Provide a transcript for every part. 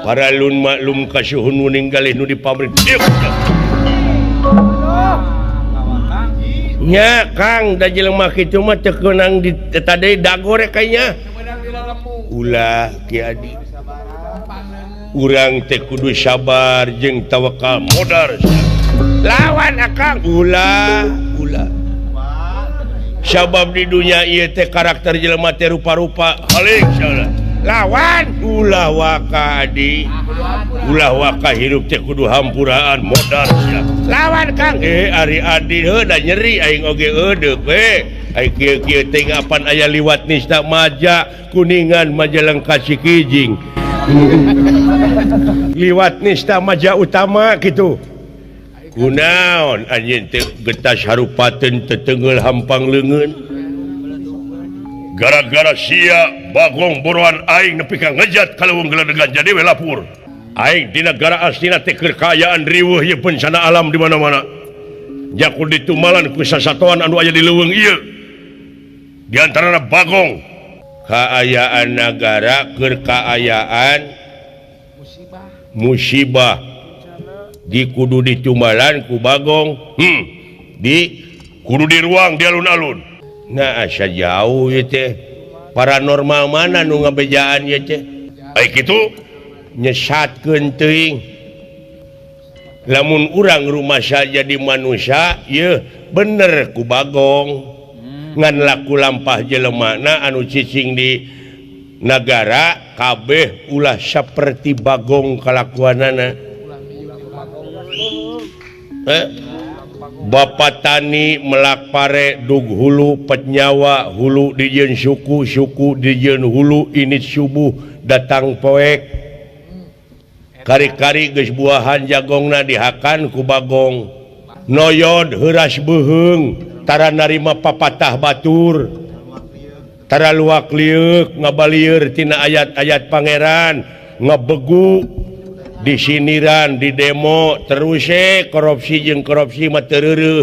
Paralun maklum kasuhun wuning galih nu di pabrik. Nya Kang da jelema kitu mah teu keunang di tadi dagore kayaknya. Ulah Ki Adi. Urang teh kudu sabar jeung tawakal modar. Lawan akang ulah ulah. Sabab di dunia ieu teh karakter jelema teh rupa-rupa. Halik salah. Lawan ulah waka adi. Ulah waka hirup teh kudu hampuraan modar sia. Lawan Kang ari adi heuh da nyeri aing oge eudeuk we. Ai kieu-kieu teh apan aya liwat nista maja Kuningan Majalengka Cikijing. Liwat nista maja utama kitu. Kunaon anjeun teh getas harupateun tetengeul hampang leungeun. Gara-gara sia Bagong boroan aing nepi ka ngejat ka leuweung geledegan jadi we lapur. Aing di negara aslina teh keur kaayaan riweuh ieu bencana alam di mana-mana. Jaku ditumalan ku sasatoan anu aya di leuweung ieu. Di antarana Bagong. Kaayaan nagara keur kaayaan musibah di kudu ditumalan ku Bagong. Di kudu di ruang di alun-alun. Nah asa jauh ieu teh. Paranormal mana nu ngabejaan ieu teh? Ai kitu nyesatkeun teuing. Lamun urang rumasa jadi manusia yeuh bener ku Bagong. Ngan laku lampah jelemana anu cicing di nagara kabeh ulah saperti Bagong kalakuanana. Bapak tani melak pare dug hulu petnyawa hulu dijieun suku suku dijieun hulu ini subuh datang poek kari-kari geus buahan jagongna dihakan ku Bagong noyod heuras beuheung tara narima papatah batur tara luak lieuk ngabalieur tina ayat-ayat pangeran ngebegu disiniran di demo terus korupsi jeung korupsi mah teu reureuh.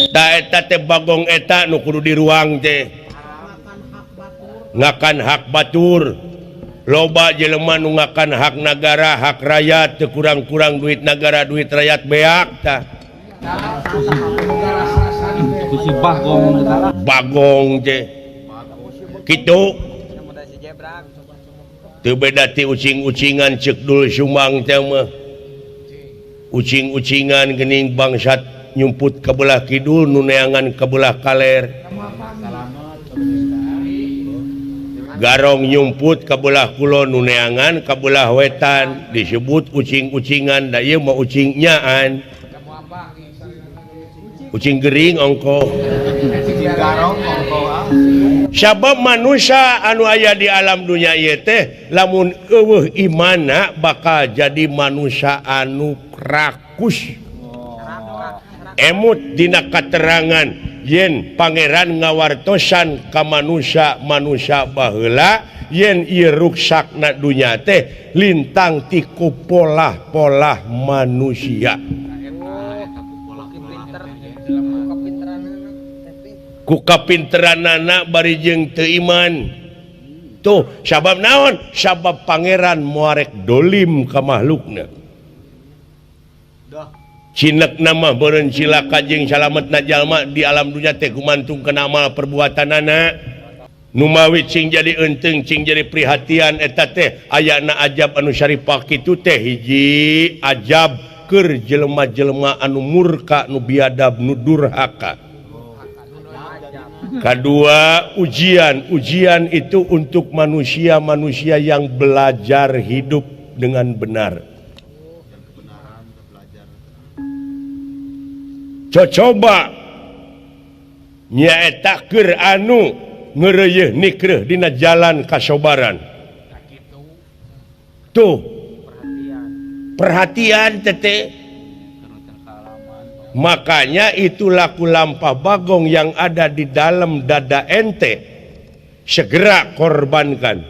Ta eta teh Bagong eta nu kudu diruang teh ngakan hak batur loba jelema nu ngakan hak nagara hak rakyat teu kurang-kurang duit nagara duit rakyat beak tah. Bagong teh kitu teu beda ti ucing-ucingan ceuk Dul Sumang teh mah. Ucing-ucingan geuning bangsat nyumput ka belah kidul nu neangan ka belah kaler. Garong nyumput ka belah kulon nu neangan ka belah wetan disebut ucing-ucingan da ieu mah ucing nyaan. Ucing gering ongkoh. Sabab manusia anu aya di alam dunia ieu teh lamun eueuh imana bakal jadi manusia anu rakus. Emut dina katerangan yen pangeran ngawartosan ka manusia-manusia baheula yen ieu ruksakna dunya teh lintang ti ku polah-polah manusia. Ku kapinteranana bari jeung teu iman. Tuh sabab naon? Sabab pangeran moarek dolim ka makhlukna. Cinekna mah beureun cilaka jeung salametna jalma di alam dunya teh gumantung kana amal perbuatanana. Numawi cing jadi eunteung cing jadi prihatian eta teh ayana ajab anu syarifah kitu teh hiji ajab keur jelema-jelema anu murka nu biadab nu durhaka. Kedua, ujian. Ujian itu untuk manusia-manusia yang belajar hidup dengan benar. Coba nyaeta keur anu ngeureuyeun nikreuh dina jalan kasobaran. Tuh. Perhatian teteh. Makanya itu laku lampah Bagong yang ada di dalam dada ente segera korbankan.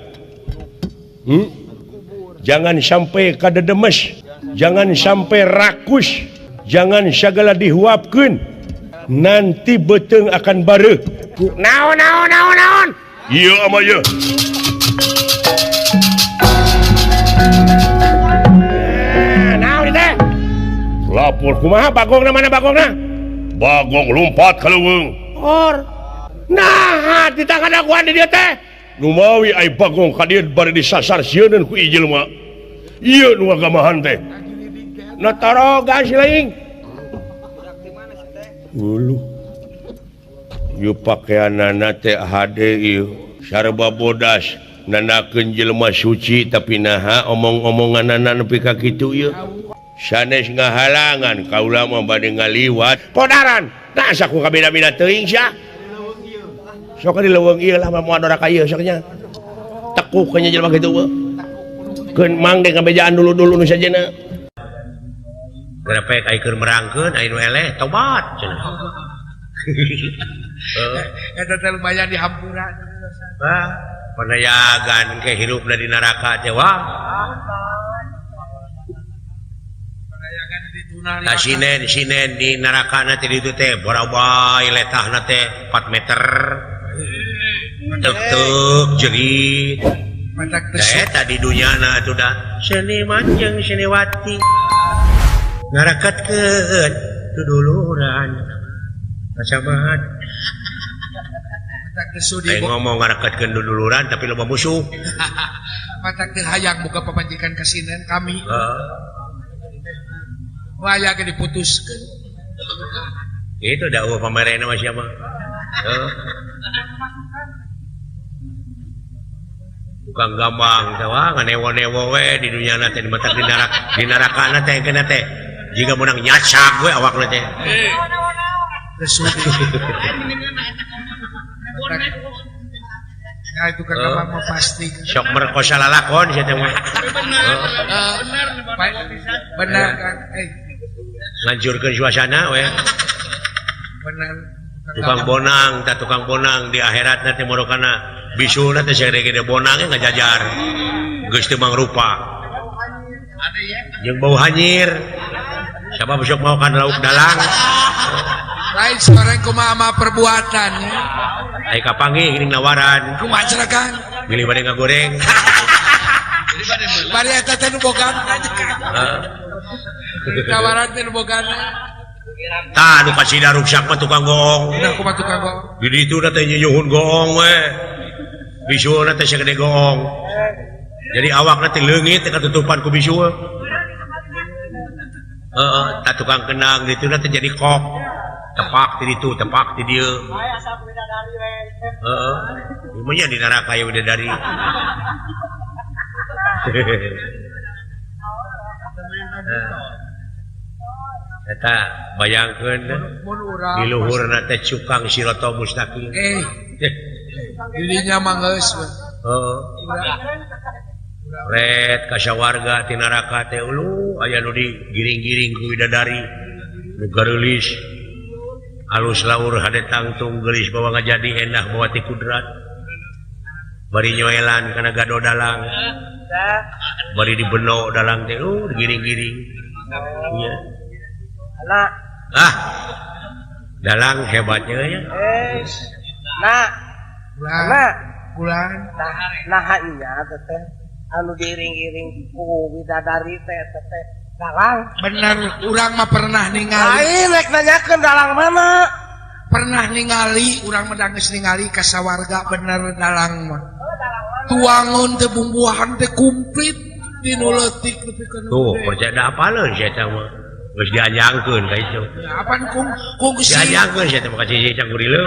Jangan sampai kadedemes, jangan sampai rakus, jangan segala dihuapkeun. Nanti beuteung akan bareuh. Naon naon naon naon. Ieu ama ieu. Naon teh? Lapor kumaha bagongna mana bagongna? Bagong lompat ka leuweung. Or. Nah, ditangadaguan di dieu teh. Numawi ai bagong ka dieu bari disasar sieuneun ku ieu jelema. Ieu nu agamahan teh. Na taroga si laing. Uluh. Ieu pakeanana teh hade ieu. Sarba bodas nanakeun jelema suci tapi naha omong-omonganana nepi ka kitu ieu. Sanes ngahalangan kaula mah bade ngaliwat. Podaran. Tah saku kabeda-beda teuing sia. Sok di leuweung ieu lah mah moal doraka ieu sok nya. Tekuk nya jelema kitu mah. Keun mang deh ngabejaan dulu-dulu nu sajena. Gerepek ai keur merangkeun ai nu eleh tobat cenah. Eta teh lumayan dihampura. Wah, panayagan ke hirupna di neraka teh wah. Panayagan dituna Tah sinen di neraka na teh ditu teh borabay letahna teh 4 meter. Tek-tek jerit. Eta di dunyana atuh da seniman jeung seniwati. Ngarakatkeun duduluran. Kasabahan. Aing ngomong ngarakatkeun duduluran tapi loba musuh. Matak teu hayang buka pamajikan kasinen kami. Waya ge diputuskeun. Itu da eueuh pamerena mah siapa? Heeh. Tukang gambang teh wah nganewo-newo we di dunyana teh di matak di neraka, di nerakana teh kena teh. Jika menang nyacak we awakna teh. Nah, itu kan gampang mah pasti. Sok merkosa lalakon sia teh mah. Benar kan? Ngancurkeun suasana we. Benar. Tukang bonang, tah tukang bonang di akhiratna teh morokana bisulna teh sagede-gede bonangnya ngajajar. Geus teu mangrupa. Jeung bau hanyir. Siapa besok mau kan lauk dalang. Lain seorang kumaha mah perbuatan. Ai kapanggih geuning nawaran. Kumaha cenah Kang? Bilih bade ngagoreng. Bari eta teh nu bogana. Heeh. Nawaran teh nu bogana. Tah nu kasida ruksak mah tukang goong. Udah kumaha tukang goong? Di ditu teh nyuhun goong we. Bisulna teh sagede goong. Jadi awakna teh leungit teh katutupan ku bisul. Heeh, tah tukang kendang ditu teh jadi kok. Tepak di ditu, tepak di dieu. Heeh. Lumayan di neraka ya bidadari. Eta bayangkeun di luhurna teh cukang sirata mustaqim. Dirinya mah geus we. Heeh. Ret ka sawarga ti neraka teh uluh aya nu digiring-giring ku bidadari nu gareulis alus laur hade tangtung geulis bawa ngajadi endah bawa ti kudrat bari nyoelan kana gado dalang bari dibeno dalang teh digiring-giring nya. Ah, dalang hebatnya ya. Nah, nah, bulan. Nah, nya teteh anu diiring-iring ku bidadari teh teteh dalang. Bener, urang mah pernah ningali. Lain rek nanyakeun dalang mana? Pernah ningali, urang mah geus ningali ka sawarga bener dalang mah. Tuangun teh bumbuahan teh komplit dinu leutik nepi ka nu. Tuh, percaya apaleun sia teh mah. Geus dianjangkeun ka itu. Apaan kungsi? Dianjangkeun sia teh mah ka cicing canggurileuh.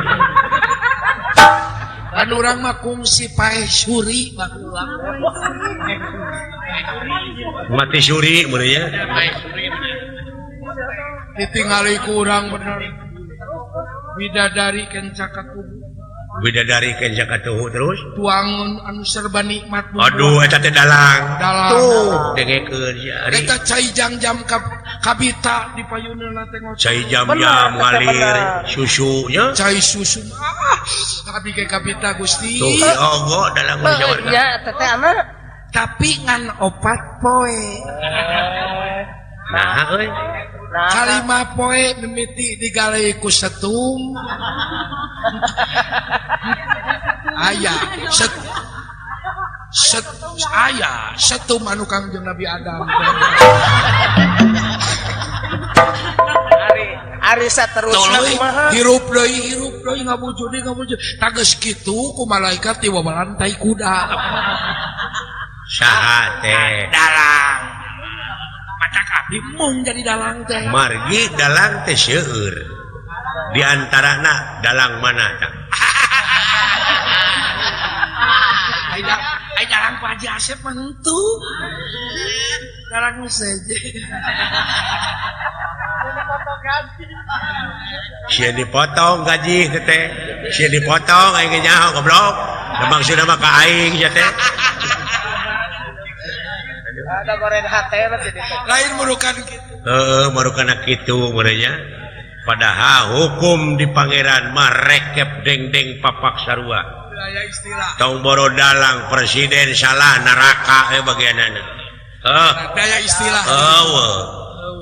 Kan urang mah kungsi paeh suri baheula. Mati suri mun nya. Ditingali ku urang bener. Bidadari kenca katuhu. Bidadari kenca katuhu terus tuangun anu serba nikmat. Aduh eta teh dalang. Dalang. Tuh dengekeun sia ari. Eta cai jam-jam kabita di payuneuna teh ngocok. Cai jam-jam ngalir susu nya. Cai susu. Ah, abi ge kabita Gusti. Tuh ya Allah dalang mun sawarga. Nya eta teh anak tapi ngan opat poe. Nah euy. Kalima poe mimiti digalih ku setum. Aya set set aya setum anu Kangjeng Nabi Adam. Ari saterusna kumaha? Hirup deui ngabujud deui. Tageus kitu ku malaikat diwawalan tai kuda. Saha teh? Dalang. Matak abdi mung jadi dalang teh. Margi dalang teh seueur. Di antarana dalang mana tah? Ai dalang Pak Haji Asep mah henteu. Dalang seje. Sia dipotong gaji teh. Sia dipotong aing ge nyaho goblok. Da maksudna mah ka aing sia teh. Ada goreng hate mah teh. Lain murukan kitu. Heeh, murukana kitu meureunnya. Padahal hukum di pangeran mah rekep dengdeng papak sarua. Istilah. Tong boro dalang presiden salah neraka bagianana. Heuh. Daya istilah. Eueuh.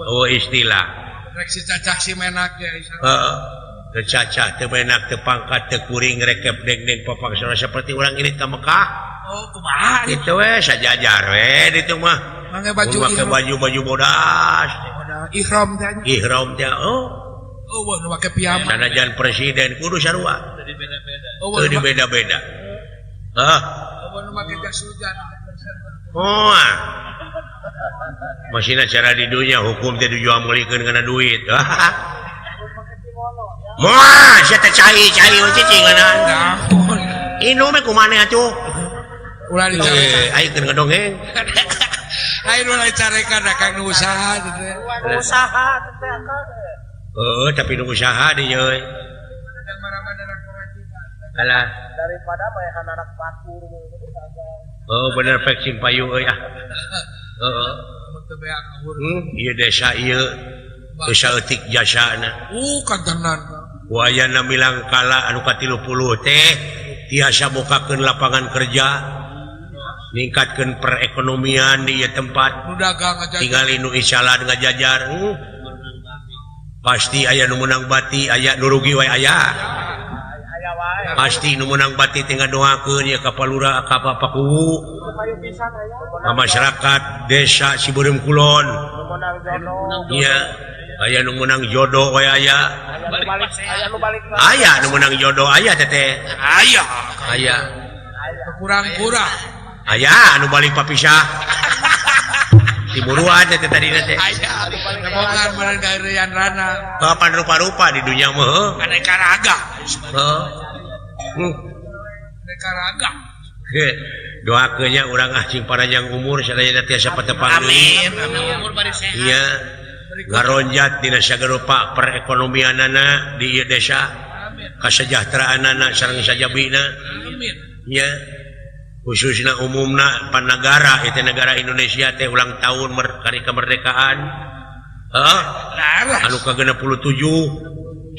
Eueuh istilah. Rek si cacah si menak ge. Heeh. Teu cacah teu menak teu pangkat teu kuring rekep dengdeng papak sarua seperti urang ini ka Mekah. Oh, kumaha? Kitu we sajajar we ditu mah. Make baju make baju-baju bodas. Ihram teh. Ihram teh. Oh. Eueuh nu make piyama. Sanajan presiden kudu sarua. Teu dibeda-beda. Teu dibeda-beda. Hah? Eueuh nu make jas hujan. Oh. Masina cara di dunya hukum teh dijual meulikeun kana duit. Moal sia teh cai-cai cicing ngeunaan. Inum we kumaha atuh? Ulah dicarekan. Ayo keur ngadongeng. Lain ulah dicarekan da kang nu usaha teh. Usaha teh akang. Heeh, tapi nu usaha di euy. Alah, daripada bayahan anak batur. Oh, bener pek sing payu euy ah. Heeh. Ieu desa ieu teu saeutik jasana. Kantenan. Wayana milangkala anu ka-30 teh tiasa mukakeun lapangan kerja, ningkatkeun perekonomian di ieu tempat. Nu dagang ngajajar. Tingali nu isalan ngajajar. Pasti aya nu meunang bati, aya nu rugi wae aya. Pasti nu meunang bati teh ngadoakeun ieu ka Palura, ka Pakuwu. Ka masyarakat desa Cibeureum Kulon. Iya, aya nu meunang jodoh wae aya. Aya nu meunang jodoh aya teteh. Aya. Aya. Kurang-kurang. Aya anu balik papisah. Timuruan teh tadina teh. Aya, nemongan meureun garean rana. Kapan rupa-rupa di dunia mah heuh. Aneka raga. Heuh. Aneka raga. Heh, doakeun nya urang ah cing panjang umur sadayana tiasa patepang. Amin. Amin. Umur bari sehat. Iya. Ngaronjat dina sagarupa perekonomianana di ieu desa. Kasejahteraanana sareng sajabina. Amin. Nya. Khususna umumna panagara itu negara Indonesia teh ulang tahun hari kemerdekaan. Heuh. Anu ka-67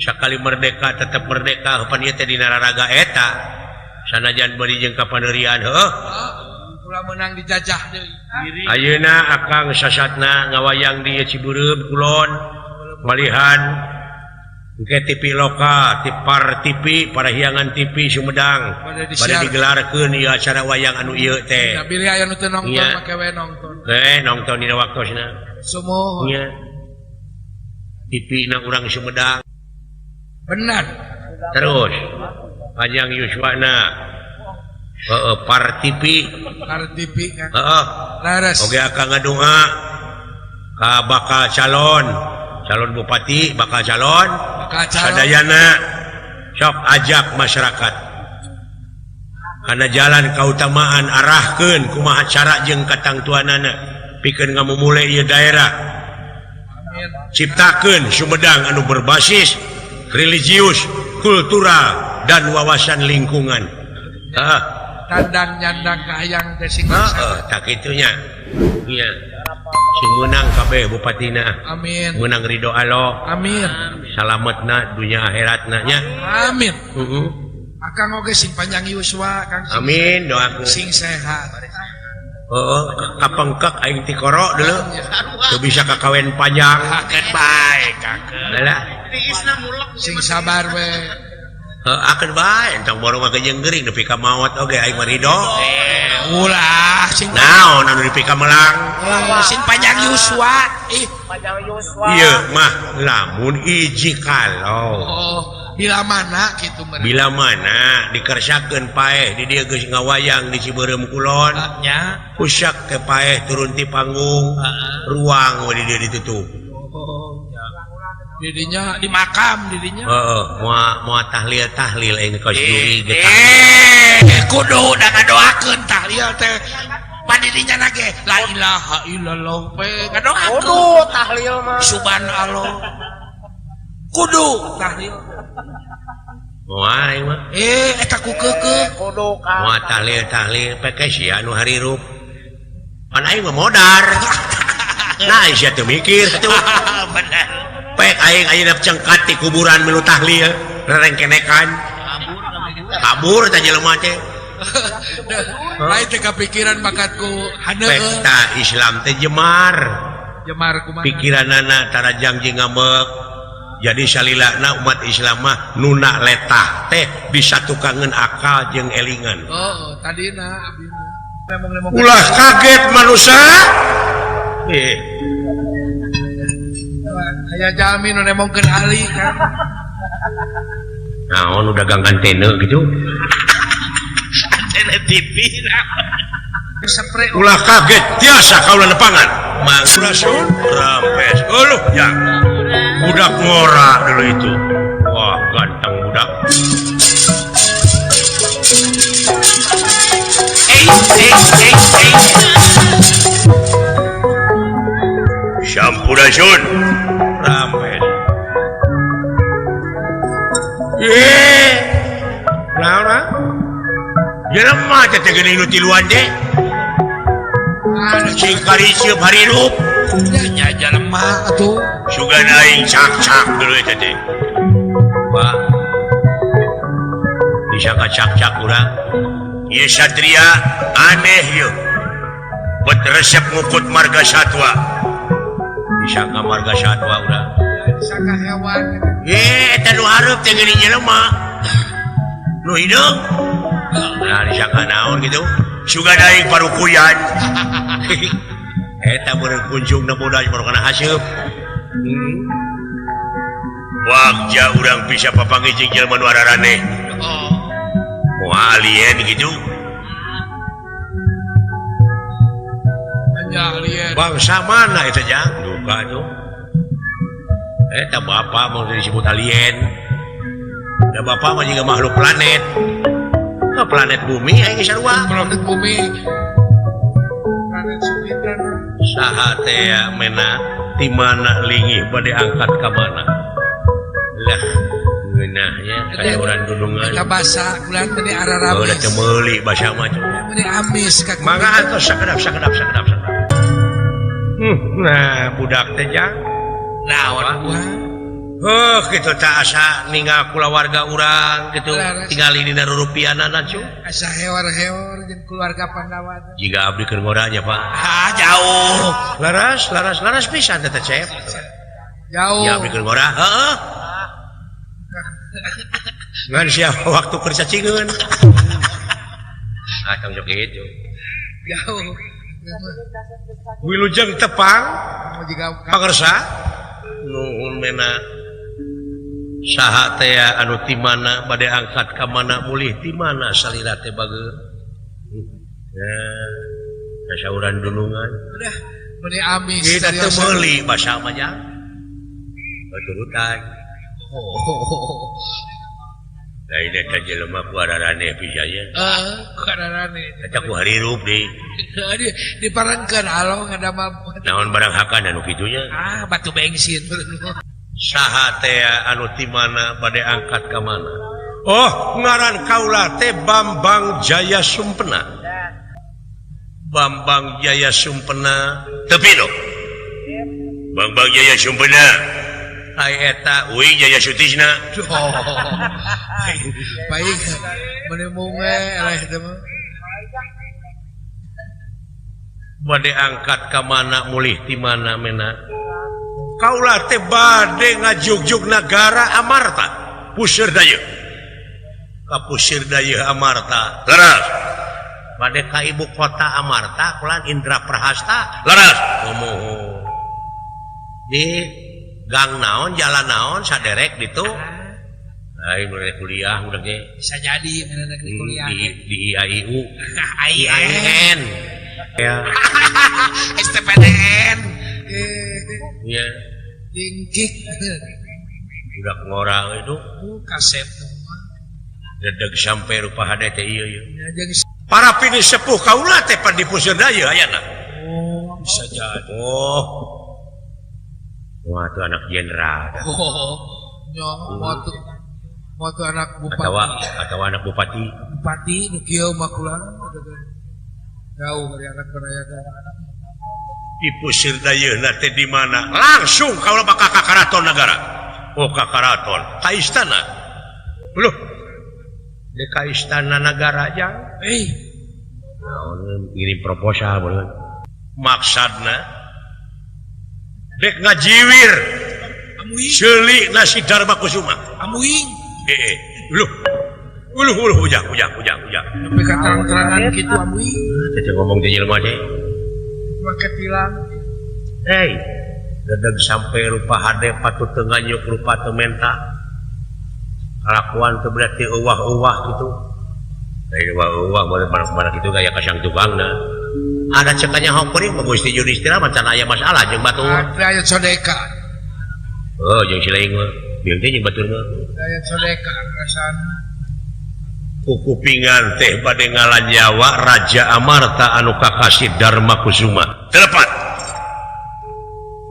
sakali merdeka tetep merdeka pan ieu teh dina raraga eta. Sanajan bari jeung kapanerian heuh. Ulah meunang dijajah deui. Ayeuna akang sasatna ngawayang di Cibeureum Kulon malihan engke TV lokal, Par TV, Parahyangan TV Sumedang bade digelarkeun ieu acara wayang anu ieu teh. Ya bilih aya nu teu nongton make we nongton. Nongton dina waktosna. Sumuhun. Nya. TV na urang Sumedang. Benar. Terus panjang yuswana. Heeh, Par TV. Par TV kan. Heeh. Laras. Oge akang ngadonga ka bakal calon calon bupati, bakal calon sadayana sok ajak masyarakat karena jalan kautamaan arahkeun kumaha cara jeung katangtuanana pikeun ngamumule ieu daerah. Ciptakeun Sumedang anu berbasis religius, kultural dan wawasan lingkungan. Heeh. Tandang nyandang kahayang teh sing heeh, tak kitunya. Nya. Sing meunang kabeh bupatina. Amin. Meunang ridho Allah. Amin. Salametna dunya akhiratna nya. Amin. Heeh. Akang oge sing panjang yuswa, Kang. Amin, doakeun sing sehat. Heeh, kapengkek aing ti koro dulu. Teu bisa kakawen panjang. Hakeun bae kakeun. Lah. Sing sabar we. Heuh, akeun bae entong baru mah jeung geuring nepi ka maot oge aing mah ridho. Ulah sing naon anu nepi ka melang. Sing panjang yuswa. Ih, panjang yuswa. Ieu mah lamun iji kalau. Oh, bila mana kitu meureun. Bila mana dikersakeun paeh di dieu geus ngawayang di Cibeureum Kulon. Nya. Kusak ke paeh turun ti panggung. Ruang we di dieu ditutup. Oh, nya. Didinya di makam didinya. Heeh, moal tahlil-tahlil aing kaos juri ge. Kudu da ngadoakeun tahlil teh. Pan didinya na ge la ilaha illallah we ngadoakeun. Kudu tahlil mah. Subhanallah. Kudu tahlil. Moal aing mah. Eta ku keukeuh. Kudu ka. Moal tahlil-tahlil peke sia anu harirup. Pan aing mah modar. Nah, sia teu mikir atuh. Bener. Pek aing ayeuna cengkat di kuburan milu tahlil rerengkenekan. Kabur tah jelema teh. Lain teh kapikiran bakatku haneun. Pek tah Islam teh jemar. Jemar kumaha? Pikiranana tarajang jeung ngambek. Jadi salilana umat Islam mah nuna letah teh disatukangeun akal jeung elingan. Oh, tadina abdi mah. Ulah kaget manusia. Aya jalmi nu nemongkeun ali kan. Naon nu dagang antena gitu. Antena TV. Ulah kaget tiasa kaula nepangan. Mangurasun rampes. Euluh jang. Budak ngora dulu itu. Wah, ganteng budak. Sampurasun. Rampes. Naon ah? Jelema teh teh geuning nu tiluan teh. Sing kariseup harirup. Nya jelema atuh. Sugan aing cak-cak dulu eta teh. Pak. Disangka cak-cak urang. Ieu satria aneh ieu. Bet resep ngukut marga satwa. Disangka marga satwa urang. Disangka hewan. Eta nu hareup teh geuning jelema. Nu hideung. Nah, disangka naon gitu. Sugan aing parukuyan. Eta beureum kunjungna bodas baru kana haseup. Wagja urang bisa papanggih jeung jelema nu araraneh. Moal alien gitu. Bangsa mana eta jang? Duka tuh. Eta bapak mau disebut alien. Da bapak mah juga makhluk planet. Nah, planet bumi aing geus sarua. Planet bumi. Planet Jupiter. Saha teh mena ti mana lingih bade angkat ka mana? Lah, ngeunahnya kaya urang dulungan. Eta basa bulan meni araramis. Oh, da teu meuli basa mah. Meni amis ka. Mangga atuh sakedap sakedap sakedap sakedap. Nah, budak teh jang. Naon buah? Heuh, kitu teh asa ninggal kulawarga urang kitu. Tingali dina rurupianana cu. Asa heor-heor jeung keluarga Pandawa. Jiga abdi keur ngora nya, Pak. Ah, jauh. Laras, laras, laras pisan teh Cep. Jauh. Ya abdi keur ngora, heeh. Ngan siapa waktu keur cacingeun. Ah, tong sok kitu. Jauh. Wilujeng tepang pangersa nuhun mena saha teh anu ti mana bade angkat ka mana mulih ti mana salira teh bageur. Nah, sauran dulungan. Udah meuni amis kita teu meuli basa mah jang. Baturutan. Lain eta jelema ku araraneh pisan nya. Heeh, ku araraneh. Eta ku harirup deui. Diparengkeun alo ngadamel. Naon barang hakan anu kitu nya? Ah, batu bensin. Saha teh anu ti mana bade angkat ka mana? Oh, ngaran kaula teh Bambang Jaya Sumpena. Bambang Jaya Sumpena. Tepi do. Bambang Jaya Sumpena. Ai eta uing Jaya Sutisna. Oh. Baik, meuni munge eleh teh mah. Bade angkat ka mana mulih ti mana mena. Kaula teh bade ngajugjug nagara Amarta, Pusir Dayeuh. Ka Pusir Dayeuh Amarta. Leres. Bade ka ibu kota Amarta kulan Indra Prahasta. Leres. Komoho. Di gang naon jalan naon saderek ditu. Ai mulai kuliah udah ge. Bisa jadi mana kuliah di IAIU. IAIN. Ya. STPDN. Iya. Dingkik. Budak ngorang itu kasep. Dedeg sampai rupa hade teh ieu ieu. Para pini sepuh kaula teh pan di Pusir Dayeuh ayana. Oh, bisa jadi. Oh. Wah, tuh anak jenderal. Oh. Nya, waktu anak bupati. Atau anak bupati. Bupati nu kieu mah kula. Jauh dari anak berayaga. Di Pusir Dayeuhna teh di mana? Langsung kaula bakal ka karaton nagara. Oh, ka karaton, ka istana. Loh. Di ka istana nagara jang. Naon ngirim proposal bener. Maksudna dek ngajiwir. Seuli nasi Dharma Kusuma. Amuing. Loh. Uluh uluh ujang ujang ujang ujang. Nepi ka terang-terangan kitu amuing. Teh ngomong teh jelema teh. Make tilang. Hei, dedeg sampai rupa hade patut teu nganyuk rupa teu menta. Kalakuan teu berarti euwah-euwah kitu. Lain euwah-euwah barang-barang kitu gaya kasang tukangna. Ada cekanya hokeuring mah Gusti Yudhistira mah can aya masalah jeung batur. Ada aya sodeka. Oh, jeung si lain mah. Bieu teh jeung batur mah. Aya sodeka rasana. Kukupingan teh bade ngalanyawa Raja Amarta anu kakasih Dharma Kusuma. Telepat.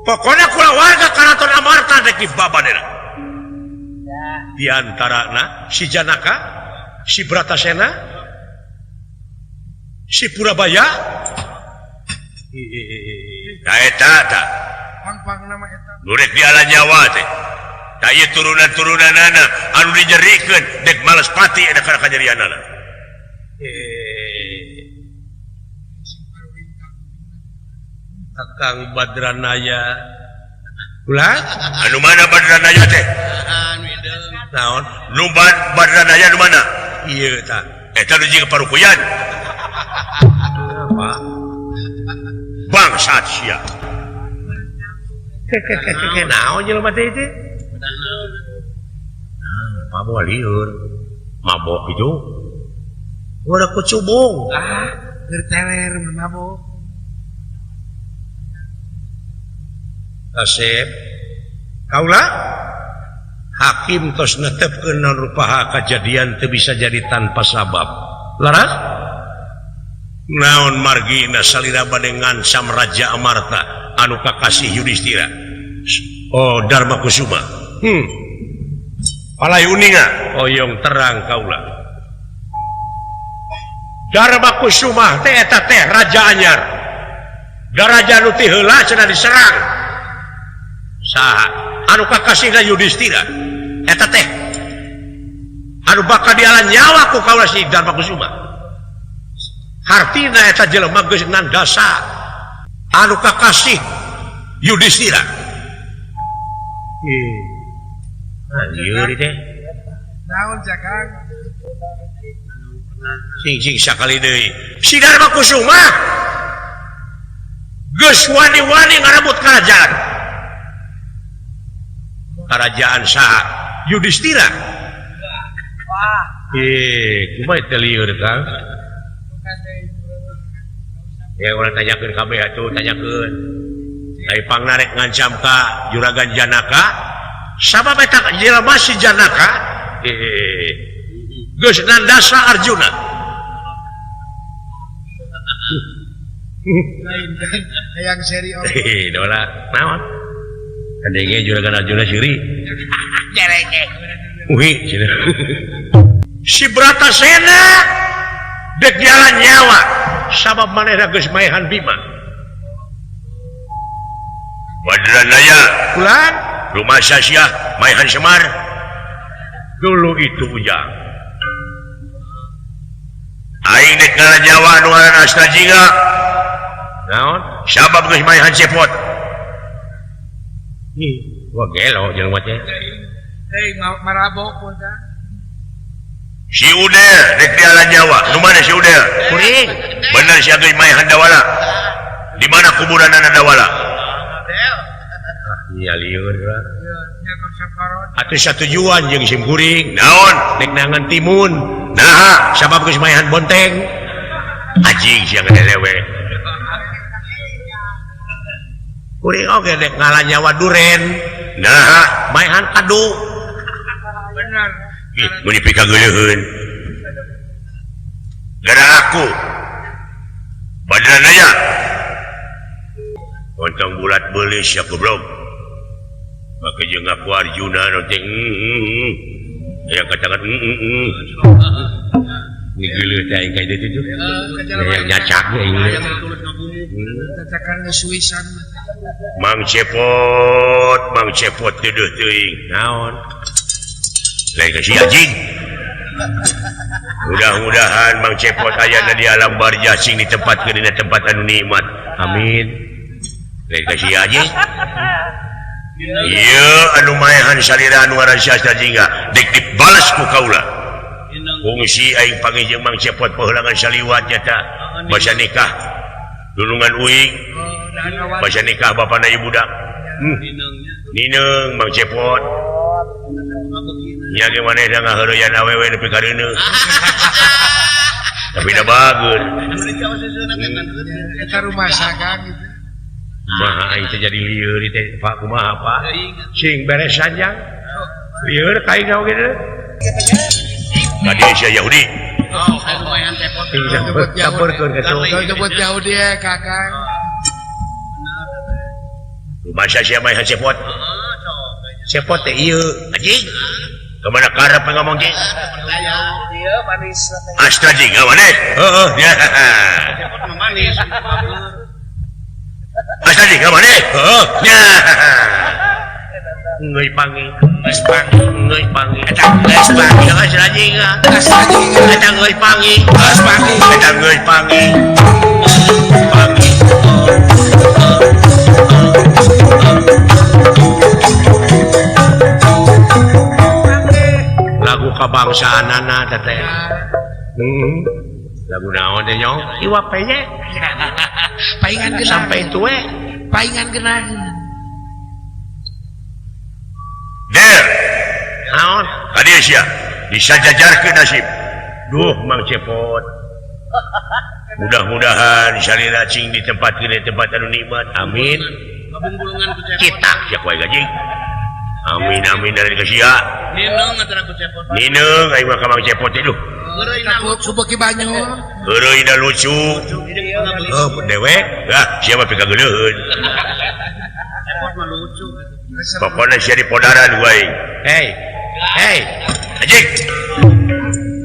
Pokona kula warga Karaton Amarta dek dibabadena. Di antarana si Janaka, si Bratasena, si Purabaya. Nah eta tah. Pang-pang nama eta. Nu rek dialanyawa teh. Da ieu turunan-turunanana anu dijerikeun dek males pati eta kana kajadianana. Kakang Badranaya. Ulah anu mana Badranaya teh? Naon? Nu Badranaya nu mana? Ieu tah. Eta nu jeung parukuyan. Apa? Bangsat sia. Keke naon jelema teh teh? Nah, mabok liur. Mabok itu. Udah kucubung. Ah, berteler mabok. Kasep. Kaula hakim tos netepkeun naon rupaha kajadian teu bisa jadi tanpa sabab. Laras? Naon margina salira bade ngancam Raja Amarta anu kakasih Yudhistira. Oh, Dharma Kusuma. Palai uninga oyong terang kaula. Dharma Kusuma teh eta teh raja anyar. Daraja nu ti heula cenah diserang. Saha? Anu kakasihna Yudhistira. Eta teh anu bakal dialan nyawa ku kaula si Dharma Kusuma. Hartina eta jelema geus nandasa anu kakasih Yudhistira. Anjir teh. Naon cakang? Sing-sing sakali deui. Si Dharma Kusuma geus wani-wani ngarebut kerajaan. Kerajaan saha? Yudhistira. Wah. Kumaha teh lieur Kang? Ya urang tanyakeun kabeh atuh, tanyakeun. Ai pangnarek ngancam ka Juragan Janaka, sabab eta jelema si Janaka geus nandasa Arjuna. Lain hayang seri oh. Dola naon? Kadenge Juragan Arjuna siri. Jerenge. Uhi cenah. Si Bratasena dek jalan nyawa sabab manehna geus maehan Bima. Badranaya kulan rumah sia maehan Semar. Dulu itu ujang. Aing dek ngalan nyawa nu ngaran Astajinga. Naon? Sabab geus maehan cepot. Ih, wah gelo jelema teh. Hei, marabok pun kan. Si Udel rek di alam Jawa. Nu mana si Udel? Kuring. Bener si geus maehan Dawala. Di mana kuburanana Dawala? Iya lieur lah. Atuh satujuan jeung sim kuring. Naon? Rek nangan timun. Naha, sabab geus maehan bonteng. Anjing sia ngedelewe. Kuring oge rek ngalah nyawa duren. Naha, maehan kadu. Bener. Ih, mun dipikageuleuheun. Gara aku. Badan aja. Ontong bulat beulis ya goblok. Maka jeung ngaku Arjuna nu teh aya katakan Nigeuleut teh aing ka ditu tuh. Yang nyacak aing. Cacakan geus. Mang Cepot teuduh teuing. Naon? Lain ka si anjing. Mudah-mudahan Mang Cepot ayana di alam barjah sing ditempatkeun dina tempat anu nikmat. Amin. Lain ka si anjing. Ieu anu maehan salira anu ngaran si Astra Jingga dek dibales ku kaula. Fungsi aing panggih jeung Mang Cepot paheulangan saliwat nyata basa nikah dulungan uing basa nikah bapana ieu budak. Nineung Mang Cepot. Nya ge manehna ngaheureyan awewe nepi ka reuneuh. Tapi da bageun. Eta rumah saga gitu. Maha aing teh jadi lieur teh Pak kumaha Pak? Sing beres sanjang. Lieur ka aing oge teh. Tadi sia Yahudi. Oh, nyebut Yahudi ya Kakang. Rumah sia mah cepot. Cepot teh ieu anjing. Kemana karep ngomong jeung? Astra Jingga maneh? Heeh. Cepot mah manis. Astra Jingga maneh? Heeh. Ngeuy pangi, geus pangi, ngeuy pangi. Eta geus pangi, Astra Jingga. Astra Jingga. Eta ngeuy pangi, geus pangi. Eta ngeuy pangi. Pangi. Lagu kabangsaanana teh. Lagu naon teh nyong? Iwa peye. Paingan genah. Sampai tue. Paingan genah. Der. Naon? Kadieu sia disajajarkeun nasib. Duh Mang Cepot. Mudah-mudahan salira cing ditempatkeun di tempat anu nikmat. Amin. Citak sia ku aing anjing. Amin amin dari ka sia. Nineung atuh ku Cepot. Nineung aing mah ka Mang Cepot teh duh. Takut subeki banyu. Heureuy da lucu. Oh, dewek. Ah, sia mah pikageuleuheun. Cepot mah lucu. Pokona sia di podaran ku aing. Hei. Hei. Anjing.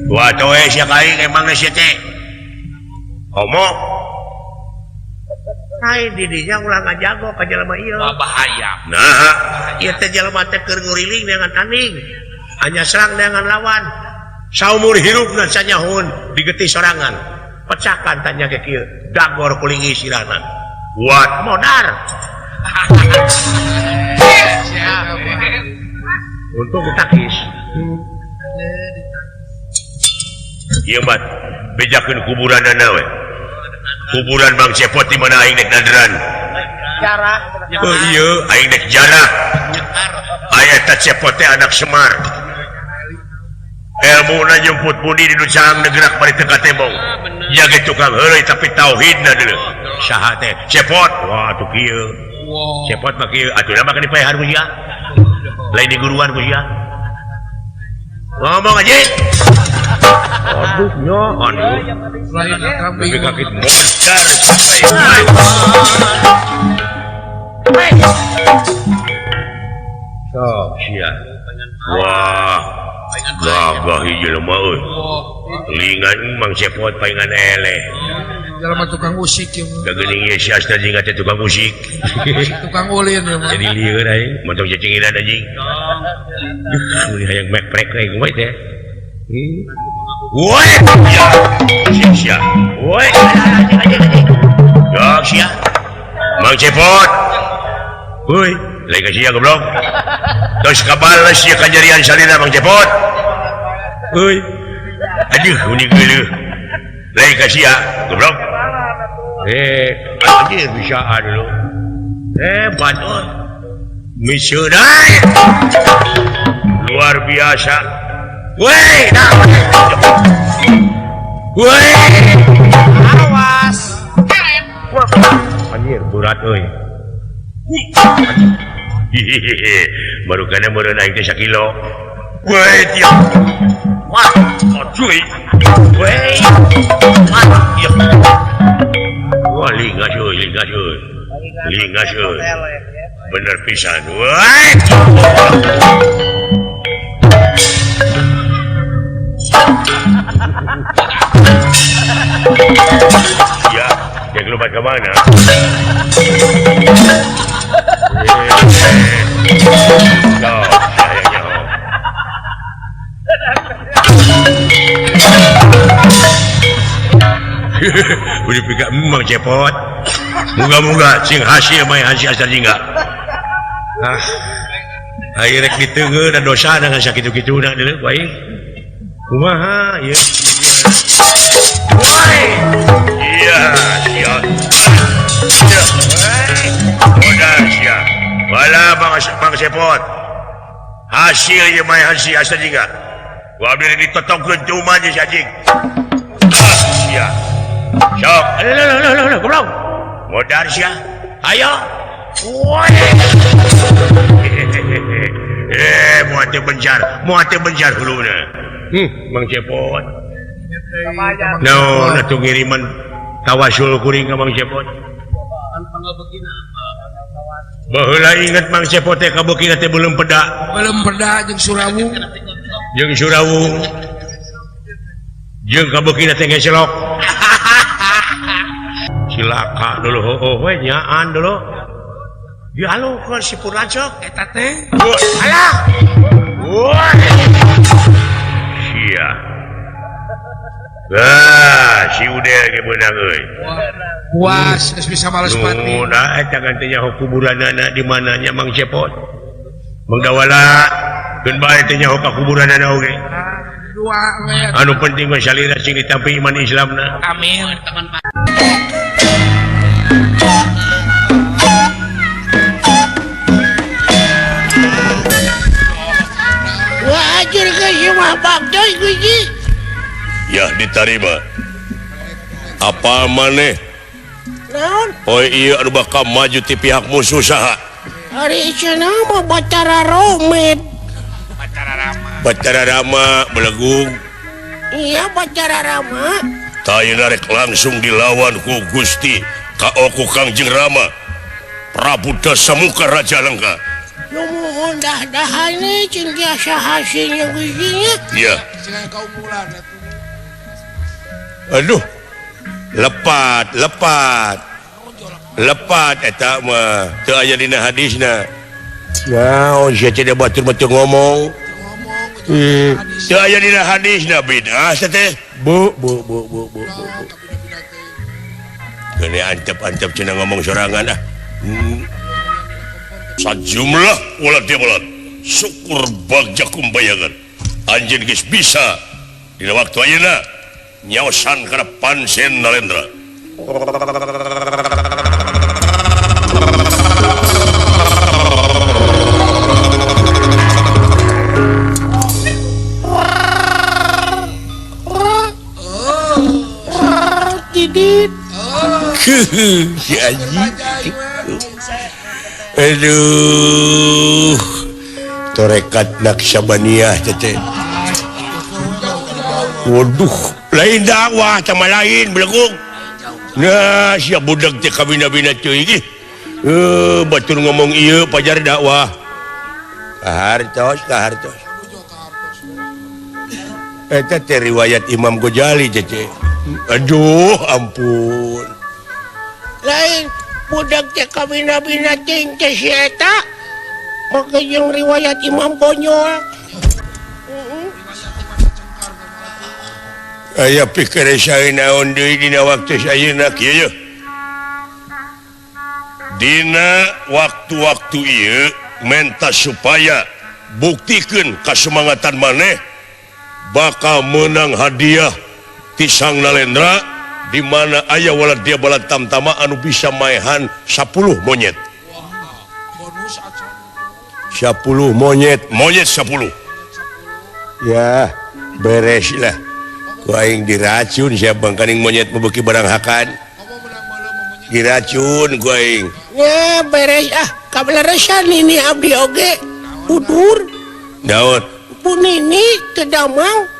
Dua toe sia ka aing emangna sia teh. Homo. Ai di dinya ulah ngajago ka jelema ieu. Wah bahaya. Nah, ieu teh jelema teh keur nguriling dengan tanding. Hanya serang dengan lawan. Saumur hirupna sanyahun digetih sorangan. Pecakan tanya ke kieu, dagor kulingi sirahna. Kuat modar. Untung ditakis. Ieu mah bejakeun kuburanana we. Kuburan Mang Cepot di mana aing dek naderan. Jarah. Oh iya, aing dek jarah. Aya eta Cepot teh anak Semar. Elmuna jemput budi di nu caang negerak bari teu katembong. Ya ge tukang heureuy tapi tauhidna deuleu. Saha teh? Cepot. Wah, atuh kieu. Cepot mah kieu, atuh mah dipaehan ku sia. Lain di guruan ku sia. Ngomong aja. Aduh nya, aduh. Lain kambing. Lebih kakit modar. Sok sia. Wah. Gagah hiji jelema euy. Lingan Mang Cepot paingan eleh. Jelema tukang musik ieu. Da geuning ieu si Astra Jingga teh tukang musik. Tukang ulin ieu mah. Jadi lieur aing, montong cecinginan anjing. Duh, hayang meprek aing we teh. Woi, ya. Sia sia. Woi, anjing anjing anjing. Yok sia. Cepot. Heuy, lain ka sia goblok. Tos kabales ieu kajadian salira Mang Cepot. Heuy. Aduh, unik geuleuh. Lain ka sia goblok. Anjir bisa dulu. Hebat euy. Miseunai. Luar biasa. Woi, nah. Woi. Awas. Anjir berat euy. Baru kana meureun aing teh sakilo. Woi, tiap. Wah, cuy. Woi. Wah, iya. Wah, lingas euy, lingas euy. Lingas euy. Bener pisan. Woi. Ya, dia keluar ke mana? Udah pika Mang Cepot. Moga-moga sing hasil mai hasil asal jingga. Ah. Ayo rek diteunggeun da dosa da sakitu-kituna deuleu bae. Kumaha ieu? Woi. Iya, sia. Udah sia. Wala Bang Cepot. Hasil ieu mai hasil asal jingga. Gua abdi ditotongkeun cuma jeung si anjing. Sia. Sok, aduh, goblok. Modar sia. Ayo. Woi. Moal teu bencar huluna. Mang Cepot. Naon atuh ngiriman tawasul kuring ka Mang Cepot. Baheula inget Mang Cepot teh kabeukina teh belum peda. Belum peda jeung Surawung. Jeung Surawung. Jeung kabeukina teh ngeselok. Cilaka dulu heueuh we nyaan dulu. Dialukeun si Purlacok eta teh. Alah. Wah. Sia. Wah, si Udel ge beunang euy. Puas geus bisa males pati. Nu da eta kan teh nyaho kuburanana di mana nya Mang Cepot. Mang Dawala keun bae teh nyaho ka kuburanana oge. Dua we. Anu penting mah salira sing ditampi iman Islamna. Amin. Ya diterima. Apa maneh? Naon? Oh iya anu bakal maju ti pihak musuh saha? Ari cenah mah Batara Romet. Batara Rama. Batara Rama belegung. Iya Batara Rama. Tah ayeuna rek langsung dilawan ku Gusti Kaoku Kangjeng Rama. Prabu Dasamuka Raja Lengka. Nuhun dah-dahan nih cing biasa hasilnya giginya. Iya. Aduh. Lepat, lepat. Lepat eta mah teu aya dina hadisna. Naon sia teh batur-batur ngomong. Teu aya dina hadisna bid'ah teh. Bu bu bu bu bu bu. Geuning antep-antep cenah ngomong sorangan ah. Sajumlah ulat dia ulat syukur bagja kumbayangan anjeun geus bisa dina waktu ayeuna nyaosan kana pansen Nalendra. Didit. Si anjing. Aduh, torekat Naksabaniyah tete. Waduh, lain dakwah sama lain beleguk. Nah, siap budak teh kabina-bina teuing ih. Batur ngomong ieu pajar dakwah. Kahartos, kahartos. Eta teh riwayat Imam Ghazali tete. Aduh, ampun. Lain budak teh kabina-bina teuing teh si eta. Make jeung riwayat Imam Bonyol. Aya pikir saya naon deui dina waktu ayeuna kieu ye. Dina waktu-waktu ieu menta supaya buktikeun kasemangatan maneh bakal menang hadiah ti Sang Nalendra di mana aya waladya bala tamtama anu bisa maehan 10 monyet. 10 monyet, monyet 10. Ya, beres lah. Ku aing diracun siapa bangkaning monyet mebeki barang hakan. Diracun ku aing. Ya beres ah, kabeleresan ini abdi oge. Udur. Daun. Bu Nini teu damang.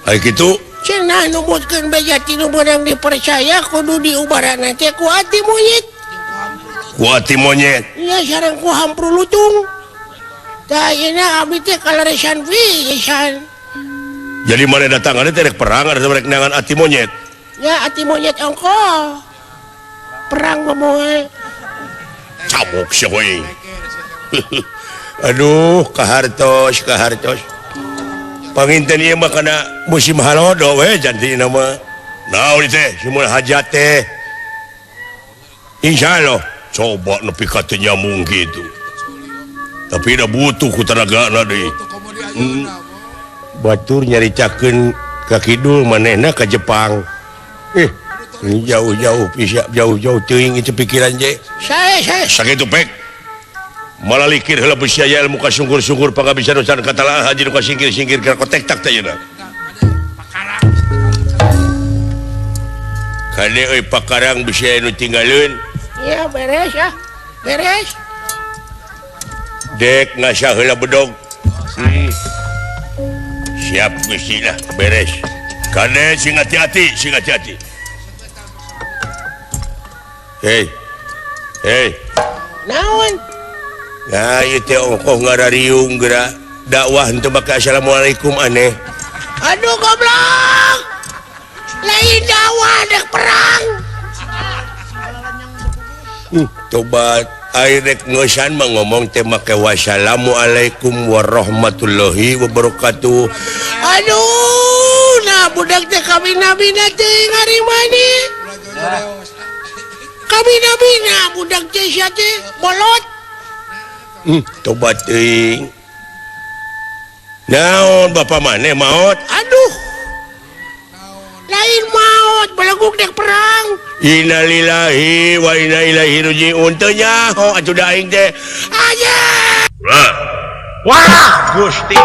Ai kitu cenah numutkeun beja tinu beunang dipercaya kudu diubaran teh ku ati monyet. Ku ati monyet. Nya sareng ku hampru lutung. Tah ayeuna abdi teh kaleresan pisan. Jadi mana datang ada teh rek perang ada rek neangan ati monyet. Ya ati monyet ongko. Perang ngomong. Cabok sia we. Aduh, kahartos, kahartos. Panginten ieu mah kana musim halodo we jantina mah. Naon teh simul hajat teh. Insyaallah coba nepi ka teu nyambung kitu. Tapi da butuh ku tenagana deui. Batur nyaritakeun ka kidul manehna ka Jepang. Ini jauh-jauh bisa jauh-jauh teuing itu pikiran je. Sae sae. Sakitu pek. Malah likir heula bisi aya ilmu kasungkur-sungkur pangabisa nu can katalaah haji nu kasingkir-singkir ka kotek tak teh yeuna. Kade euy pakarang bisi aya nu tinggaleun. Ya beres ah. Beres. Dek ngasah heula bedog. Siap Gusti lah beres. Kade sing hati-hati, sing hati-hati. Hei. Hei. Naon? Nah, ieu teh ongkoh ngarariung geura dakwah henteu make assalamualaikum aneh. Aduh goblok. Lain dakwah dek perang. Tobat air rek ngeusan mah ngomong teh make wassalamualaikum warahmatullahi wabarakatuh. Aduh, nah budak teh kabina-bina teh ngarimani. Kabina-bina budak teh sia teh bolot. Tobat teuing. Naon bapak maneh maot? Aduh. Lain maot beleguk dek perang. Innalillahi wa inna ilaihi rajiun. Teu nyaho atuh da aing teh. Aja. Wah, Gusti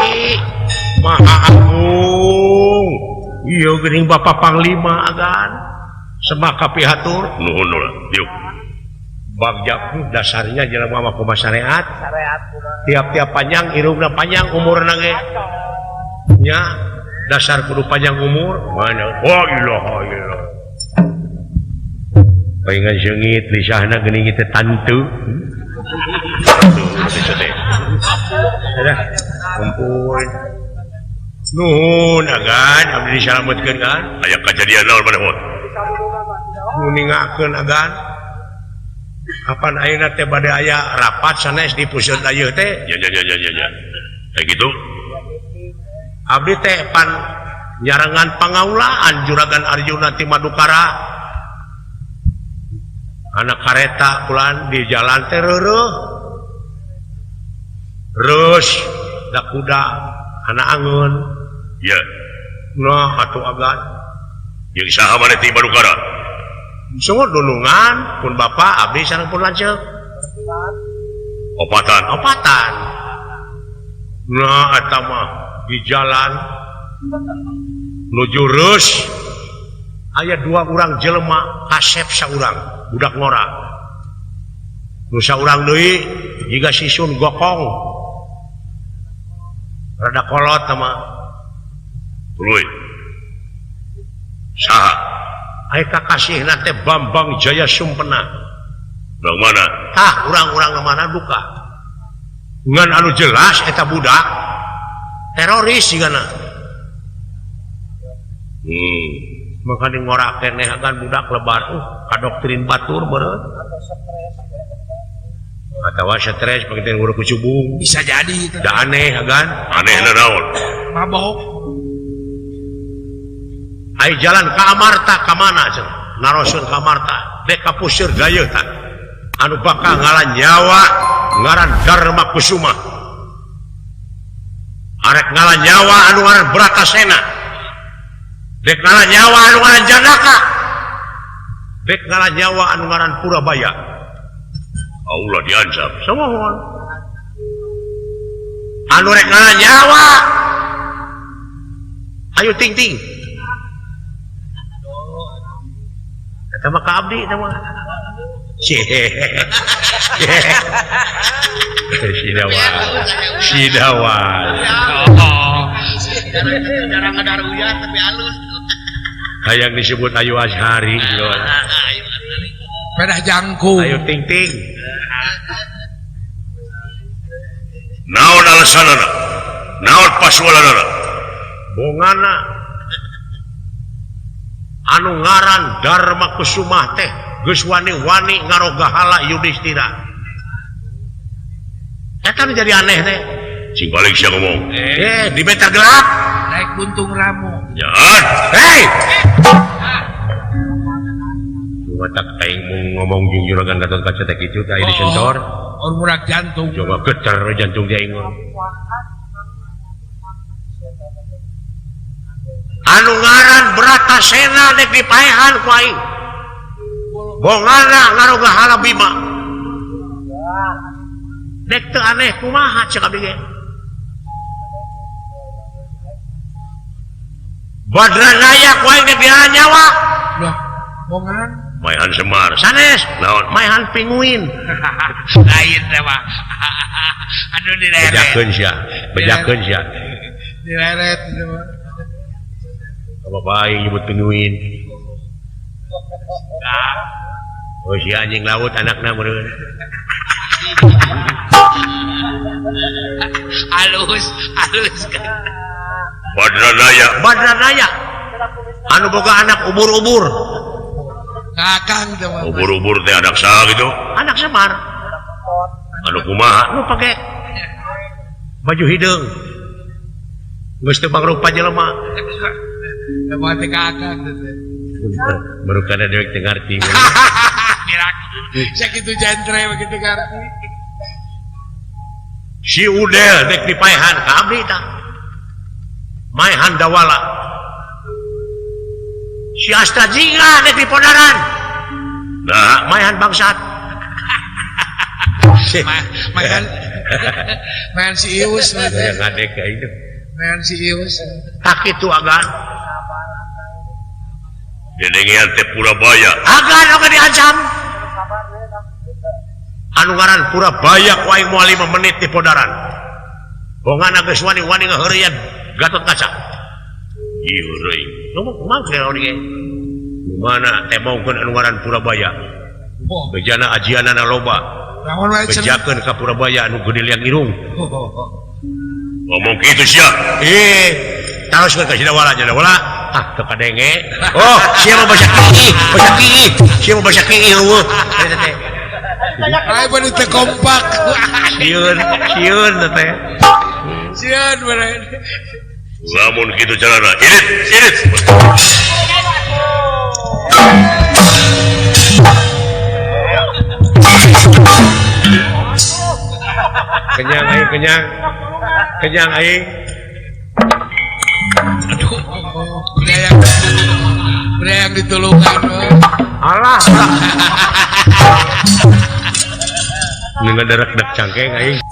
Maha Agung. Ieu geuning Bapak Panglima agan. Semaka pihatur. Nuhun lah, diuk. Bagja dasarnya jelema mah kumaha syariat. Tiap-tiap panjang irungna panjang umurna ge. Nya dasar kudu panjang umur. Mana? Oh ilaha illallah. Paingan seungit lisahna geuning teh tante. Aduh, ampun. Nuhun agan abdi disalametkeun kan. Aya kajadian naon maneh hot? Nguningakeun agan. Kapan ayeuna teh bade aya rapat sanes di pusat ayeuna teh? Ya ya ya ya ya. Kayak gitu. Abdi teh pan nyarengan pangaulaan Juragan Arjuna ti Madukara. Anak kareta pulan di jalan teh reureuh. Reus da kuda anak angeun. Ya. Nah atuh agan. Jeung saha maneh ti Madukara? Sungguh dulungan pun bapak abdi sareng pun lanceuk. Opatan, opatan. Nah eta mah di jalan nuju reus aya dua urang jelema kasep saurang budak ngora. Nu saurang deui jiga sisun gokong. Rada kolot mah. Tuluy. Saha? Ai kakasihna teh Bambang Jaya Sumpena. Urang mana? Tah urang-urang mana duka. Ngan anu jelas eta budak teroris sigana. Maka ngora keneh agan budak lebar kadoktrin batur beureut. Atawa stres pangiten guru kucubung. Bisa jadi itu. Da aneh agan. Anehna naon? Mabok. Ai jalan ka Amarta ka mana cenah? Narosun ka Amarta, dek ka puseur gayeuh tah. Anu bakal ngalah nyawa ngaran Dharma Kusuma. Arek ngalah nyawa anu ngaran Bratasena. Dek ngalah nyawa anu ngaran Janaka. Dek ngalah nyawa anu ngaran Purabaya. Allah diancam samohon. Anu rek ngalah nyawa ayo ting-ting. Eta mah ka abdi eta mah. Sidawa. Hayang disebut Ayu Azhari. Pedah jangkung. Ayo ting-ting. Naon alasanana? Naon pasualanana? Bongana anu ngaran Dharma Kusumah teh geus wani-wani ngarogahala Yudhistira. Eta nu jadi aneh teh. Sing balik sia ngomong. Di meter gelap. Naik buntung ramu. Jangan. Hei. Watak aing ngomong jeung juragan Gatot Kaca teh kitu teh di sensor. Or murag jantung. Coba getar jantung dia aing. Anu ngaran Bratasena dek dipaehan ku aing. Bongana ngarogahala Bima. Dek teu aneh kumaha cek abdi ge. Badranaya ku aing dek dihalan nyawa. Lah, bongan Maehan Semar sanes naon maehan pinguin. Lain teh mah. Aduh dileret. Bejakeun sia, bejakeun sia. Dileret teh mah. Apa bae nyebut pinguin. Oh si anjing laut anakna meureun. Halus, halus. Badranaya, Badranaya. Anu boga anak ubur-ubur. Kakang teh mah. Ubur-ubur teh anak saha gitu? Anak Semar. Anu kumaha? Nu pake baju hideung. Geus teu mangrupa jelema. Teu mah teh kakang teh. Baru kada dewek teu ngarti. Sakitu jentre begitu ngarti. Si Udel dek dipaehan ka abdi tah. Maehan Dawala. Si Asta Jingga dek dipodaran. Nah, maehan bangsat. Maehan maehan si Ius ngadek ka itu. Maehan si Ius. Tak kitu agan. Dedengean teh Purabaya. Agan oge diancam. Anu ngaran Purabaya ku aing moal 5 menit di podaran. Bongana geus wani-wani ngaheureuyan Gatot Kaca. Ieu reuing. Ngomong kumaha naon ieu? Mana tembongkeun anu ngaran Purabaya. Bejana ajianana loba. Bejakeun ka Purabaya anu gede liang irung. Ngomong kitu sia. Taroskeun ka Sidawala Jadawala. Ah, teu kadenge. Oh, sia mah basa kiih, basa kiih. Sia mah basa kiih eueuh. Eta teh. Ayo bener teu kompak. Sieun, sieun teh. Sieun bener. Lamun kitu carana, irit, irit. Kenyang aing, kenyang. Kenyang aing. Aduh, yang ditulungan. Alah. Ini ngederek-dek cangkeng aing.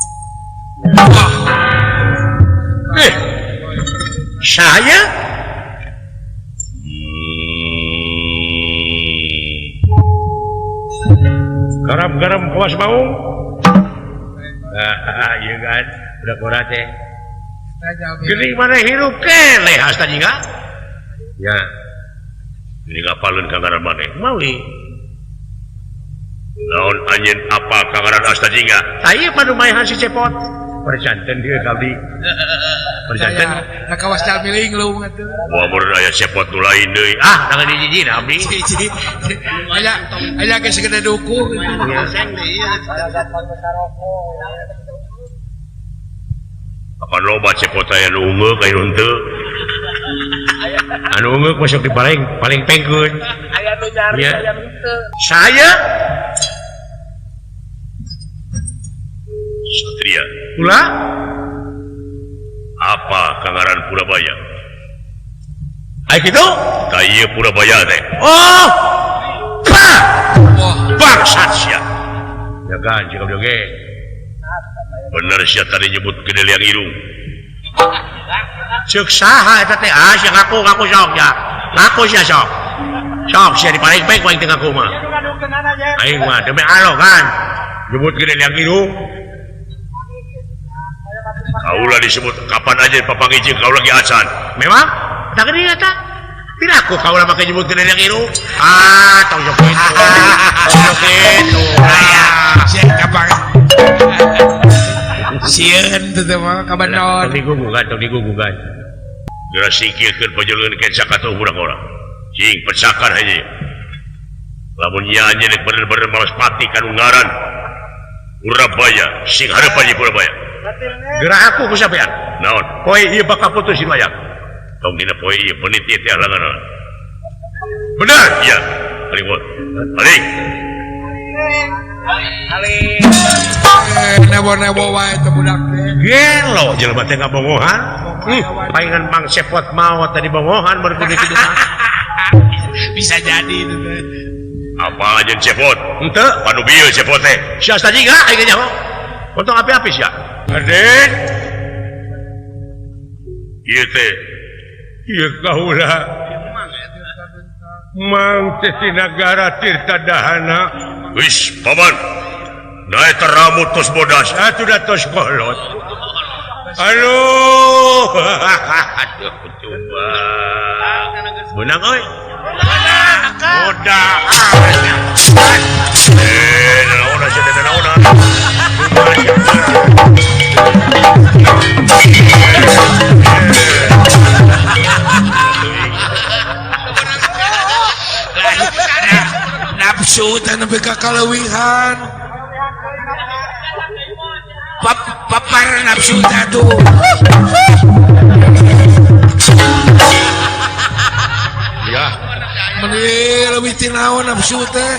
Saya garam-garam kawas baung. Iya kan, udah korat teh. Geuning mana hirup keneh hasta jingga. Ya. Ini ngapaleun ka ngaran maneh. Mawi. Naon anjeun apa ka ngaran Asta Jingga? Tah padu maehan si Cepot. Perjanten dieu ka abdi. Perjanten. Da kawas jalmi linglung atuh. Wah mun aya Cepot nu lain deui. Ah, tangan hiji-hiji na abdi. Hiji. Aya aya geus segede duku. Apa loba Cepot aya nu ungeuk aya nu henteu. Anu ungeuk masuk di paling paling pengkeun. Aya nu nyari aya nu henteu. Saya Satria. Pula? Apa kangaran Purabaya? Ai kitu? Ka ieu Purabaya teh. Oh. Pah! Bangsat sia. Jagaan jeung oge. Bener sia tadi nyebut gede liang irung. Ceuk saha eta teh? Ah, sia ngaku sok ya. Ngaku sia sok. Sok sia dipaling-paling ku aing teh ngaku mah. Aing mah demi Allah kan. Nyebut gede liang irung. Kaulah disebut kapan aja papanggih jeung kaula ge acan. Memang? Tak gede eta. Piraku kaulah make nyebut gede liang irung. Ah, tong sok kitu. Tong sok kitu. Sia kapan? Sieun teh mah kabanon. Tong digugugan, tong digugugan. Geura singkirkeun pajeuleuan keca katuh budak urang. Cing pecakan aja. Lamun nya anjeun bener-bener malas pati kanu ngaran Purabaya, sing hareupan di Purabaya. Geura aku ku sampean. Naon? Poe ieu bakal putus riwayat. Tong dina poe ieu menit ieu teh halangan. Bener? Iya. Paling bot. Paling. Paling. Nebo-nebo wae teh budak teh. Gelo jelema teh ngabongohan. Palingan Mang Cepot maot tadi bongohan baru kudu kitu. Bisa jadi itu teh. Apa aja Cepot? Henteu, panu bieu Cepot teh. Sia sajiga aing nyaho. Untung api-api sia. Raden. Ieu teh. Ieu kaula. Mang teh ti nagara Tirta Dahana. Wis, paman. Nah eta rambut tos bodas, atuh da tos kolot. Aduh. Aduh, coba. Beunang euy. Bodas. Naona sia teh naona. Nafsu teh nepi ka kaleuwihan. Papar nafsu teh atuh. Ya. Meni leuwih ti naon nafsu teh.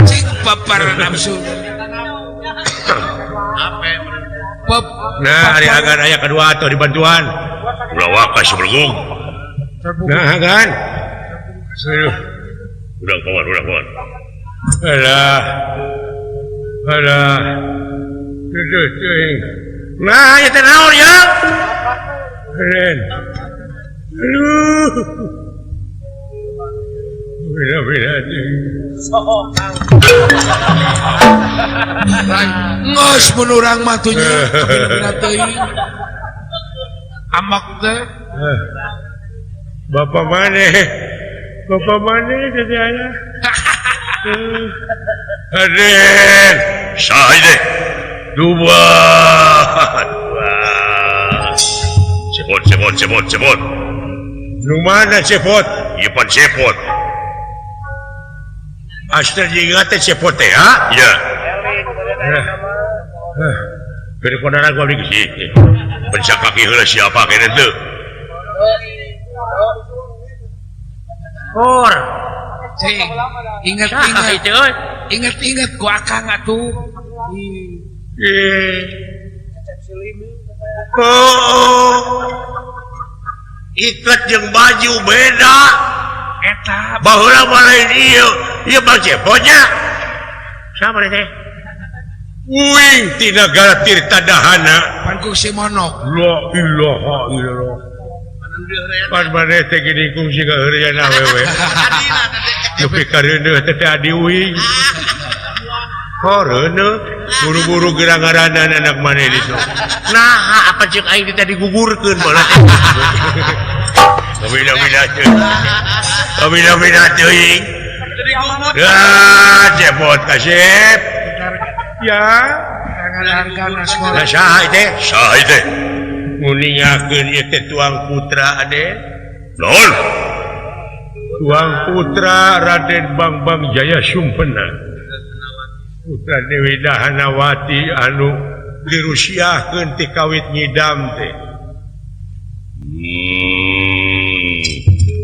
Cing papar nafsu. Nah, ari agan aya kedua atau dibantuan. Ulah wakas sebelum. Nah, agan. Aduh. Udah kawan, udah kawan. Alah. Alah. Aduh, teuing. Nah, ieu teh naon ya? Keren. Aduh. Beda-beda teuing. Ngos mun urang mah tuh nya kabina teuing. Amak teh. Bapak maneh. Bapak maneh teh aya. Aden, saha teh? Dua. Cepot, cepot, cepot, cepot. Nu mana cepot? Ieu pan cepot. Aster jiga teh cepot teh, ha? Iya. Beri kodaran gua beli sih. Pencak kaki heula siapa kene teu? Por. Cing, ingat-ingat. Ingat-ingat ku akang atuh. Oh. Ikat jeung baju beda. Eta baheula mah lain ieu. Ieu bang cepotnya. Sama teh. Uing ti nagara Tirta Dahana. Pan ku si Monok. La ilaha illallah. Pan maneh teh geuning kungsi kaheureuyan awewe. Nepi ka reuneuh teh adi uing. Horeuneuh buru-buru geura ngaranan anak maneh ditu. Nah, apa ceuk aing teh tadi gugurkeun balah. Kabina-bina teuing. Kabina-bina teuing. Ah, cepot kasep. Ya, nah, saha teh? Saha teh? Nguningakeun ieu teh tuang putra Aden. Naon? Tuang putra Raden Bangbang Jaya Sumpena. Putra Dewi Dahanawati anu dirusiahkeun ti kawit ngidam teh.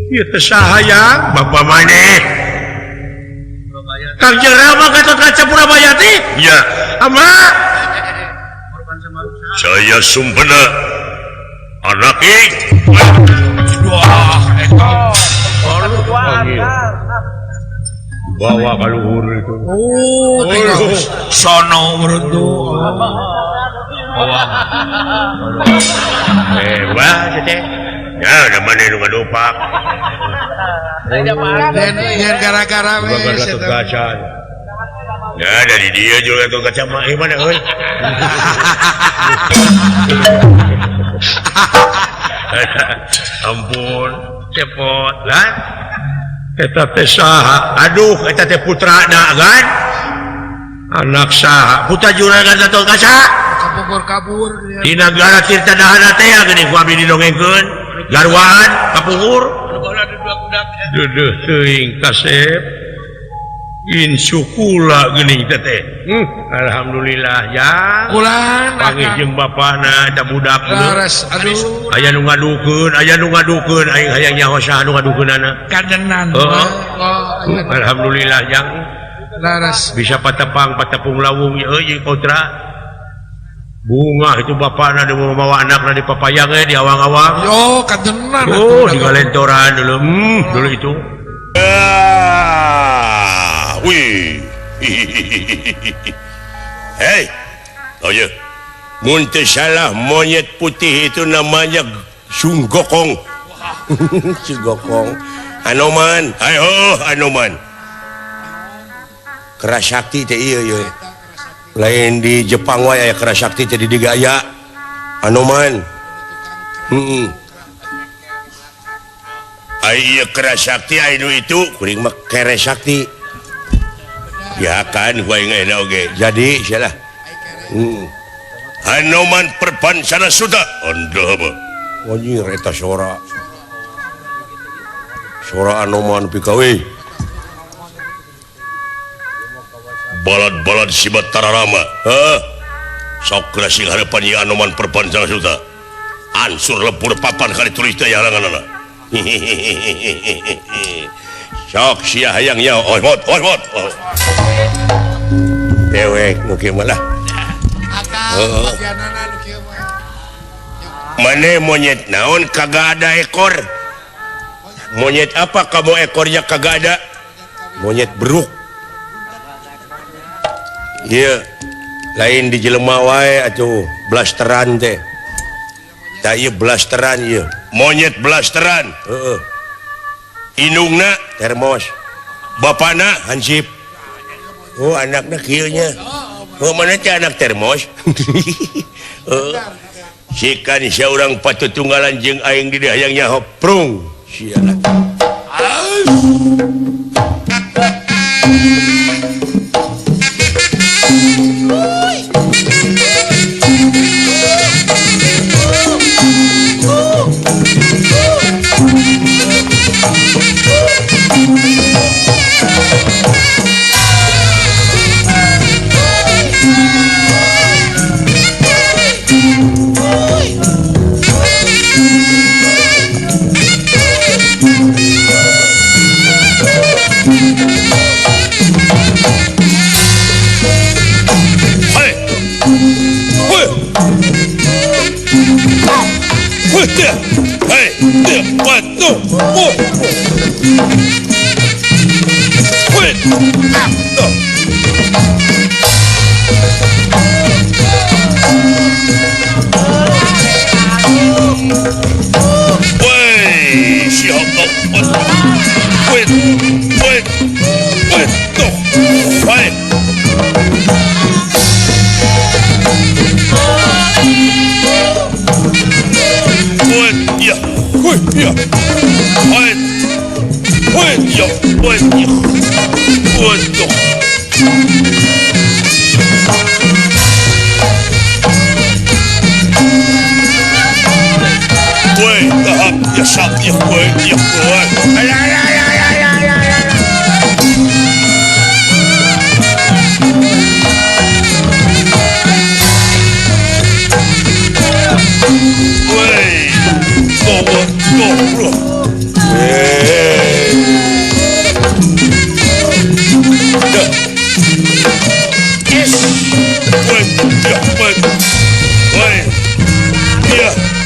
Ieu teh saha yang bapak maneh? Kangjeng Rama Gatotkaca Purbayati? Ya. Ama saya Sumpena anak wah eta bawa ka luhur itu. Oh, sono beruntung. Bawa. Wah, teh. Ya, da mana nu ngadopak. Dan gara-gara we. Ya, dari dia juga Gatotkaca mah mana euy. Ampun, cepot lah. Eta teh saha? Aduh, eta teh putrana kan? Anak saha? Putra juragan Gatotkaca. Kapungkur kabur. Di nagara Tirta Dahana teh geuning ku abdi didongengkeun. Garwaan kapungkur. Deudeuh teuing kasep. Insukula geuning teh teh. Alhamdulillah ya. Ulan panggih jeung bapana eta budak. Laras, aduh. Aya nu ngadukeun, aya nu ngadukeun, aing hayang nyaho saha nu ngadukeunana. Kadenan. Heeh. Alhamdulillah jang. Laras bisa patepang patepung lawung euy kontra. Bunga itu bapana nu mawa anakna di papayang di awang-awang. Yo, kadenan. Oh, di galentoran dulu. Dulu itu. Wih. Hei, oh ya, mun teu salah monyet putih itu namanya Sunggokong. Sunggokong. Anoman, ayo Anoman. Kerasakti teh ieu ieu. Lain di Jepang wae aya kerasakti teh di digaya. Anoman. Heeh. Ai ieu kerasakti anu itu kuring mah keresakti. Ya kan gua ingat oge. Jadi sialah. Hanoman Perbansana Suta. Anda apa? Anjir eta sora. Sora Anoman pikawe. Balad-balad si Batara Rama. Hah? Sok geura sing harapan ieu Anoman Perbansana Suta. Ansur lebur papan kali tulis teh halanganana. Sok sia hayang nya osmot osmot. Dewek nu kieu mah lah. Akal bagianana nu kieu mah. Mane monyet naon kagak ada ekor? Monyet apa kamu ekornya kagak ada? Monyet beruk. Ieu lain di jelema wae atuh blasteran teh. Tah ieu blasteran ieu. Monyet blasteran. Heeh. Indungna termos. Bapana hansip. Oh anakna kieu nya. Oh mana teh anak termos? Sikan sia urang patutunggalan jeung aing di dieu hayang nyaho prung. Sialah.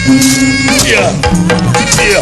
Iya. Iya.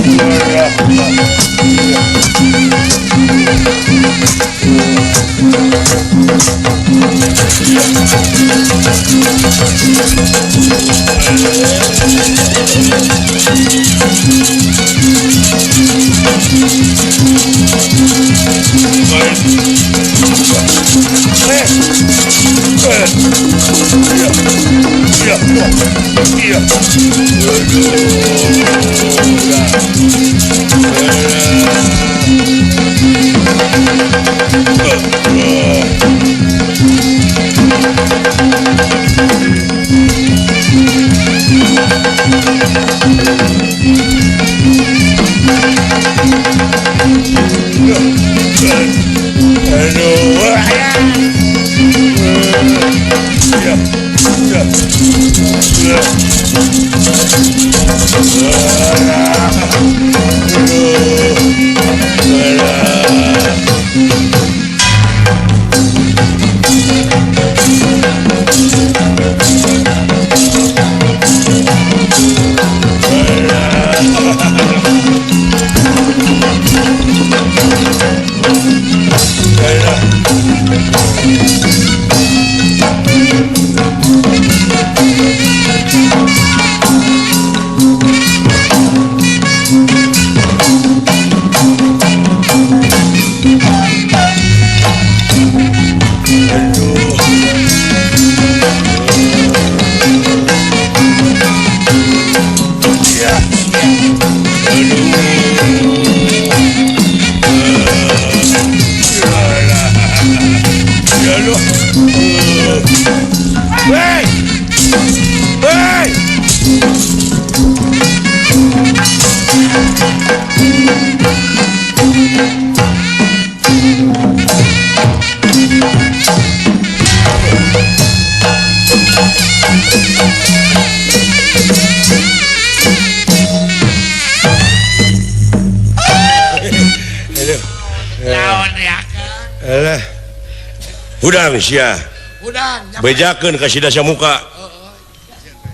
Hudang sia. Hudang. Bejakeun ka si Dasamuka.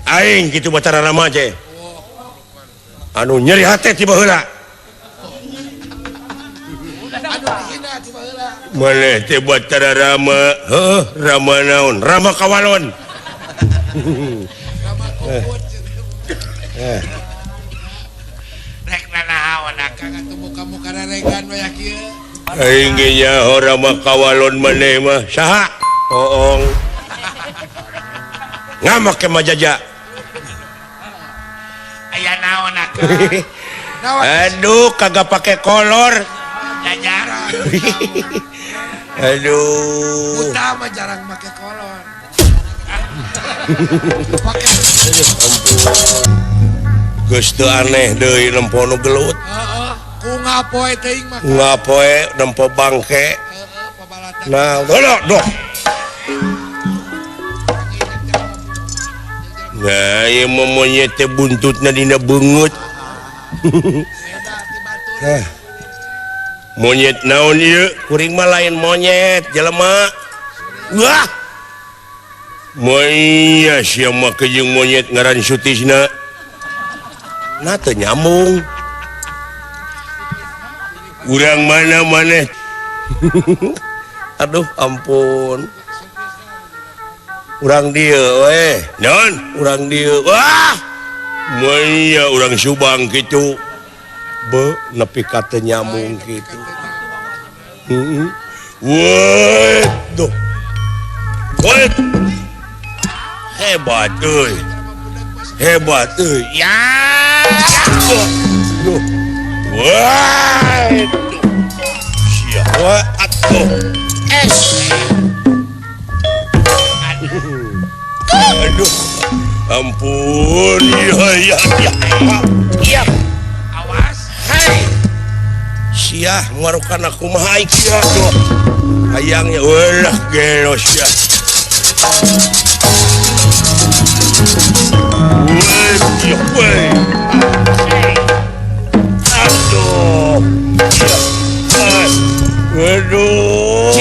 Aing kitu Batara Rama teh. Anu nyeri hate ti baheula. Anu dihina ti baheula. Maneh teh Batara Rama, heuh, Rama naon? Rama Kawalon. Rama Kukut. Rek nanaon akang atuh muka-muka reregan we kieu. Aing ge nyaho Rama Kawalon maneh mah saha? Oong. Ngamak ke Majaja. Aya naon akang? Aduh, kagak pakai kolor. Ya jarang. Aduh. Utama jarang pakai kolor. Pakai. Geus teu aneh deui nempo nu gelut. Heeh. Ku ngapoe teuing mah. Ngapoe nempo bangke. Heeh, pabalatan. Nah, doh doh. Nah, ieu mah monyet teh buntutna dina beungeut. Monyet naon ieu? Kuring mah lain monyet, jelema. Wah. Moya sia mah jeung monyet ngaran Sutisna. Nah teu nyambung. Urang mana maneh? Aduh, ampun. Urang dieu we. Naon? Urang dieu. Wah. Moya urang Subang kitu. Be nepi ka teu nyambung kitu. Heeh. Woi, duh. Woi. Hebat euy. Hebat euy. Ya. Duh. Wah. Sia wa atuh. Es. Aduh. Ampun. Ya ya ya. Ya. Awas. Hei. Sia ngarukan aku mah sia aduh. Hayangnya ulah gelo sia. Woi, aduh, aduh,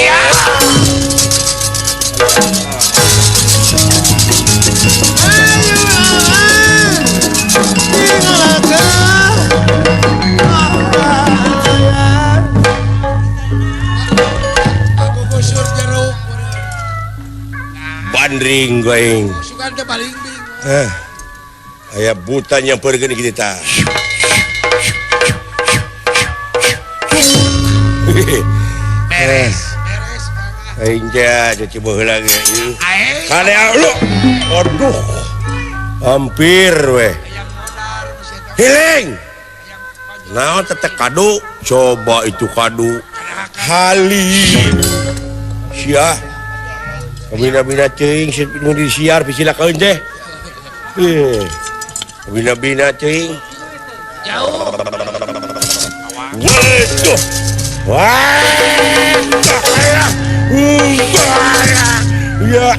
Gandring ku aing. Sugan teh balingbing. Aya buta nyamperkeun kitu tah. Beres. Beres. Aing teh cuci baheula ge. Aing. Kade lu. Aduh. Hampir weh. Hiling. Naon teteh kadu? Coba itu kadu. Hali. Sia. Kabina-bina teuing nu disiar pisilakeun teh. Kabina-bina teuing. Jauh. Waduh. Wah. Ya.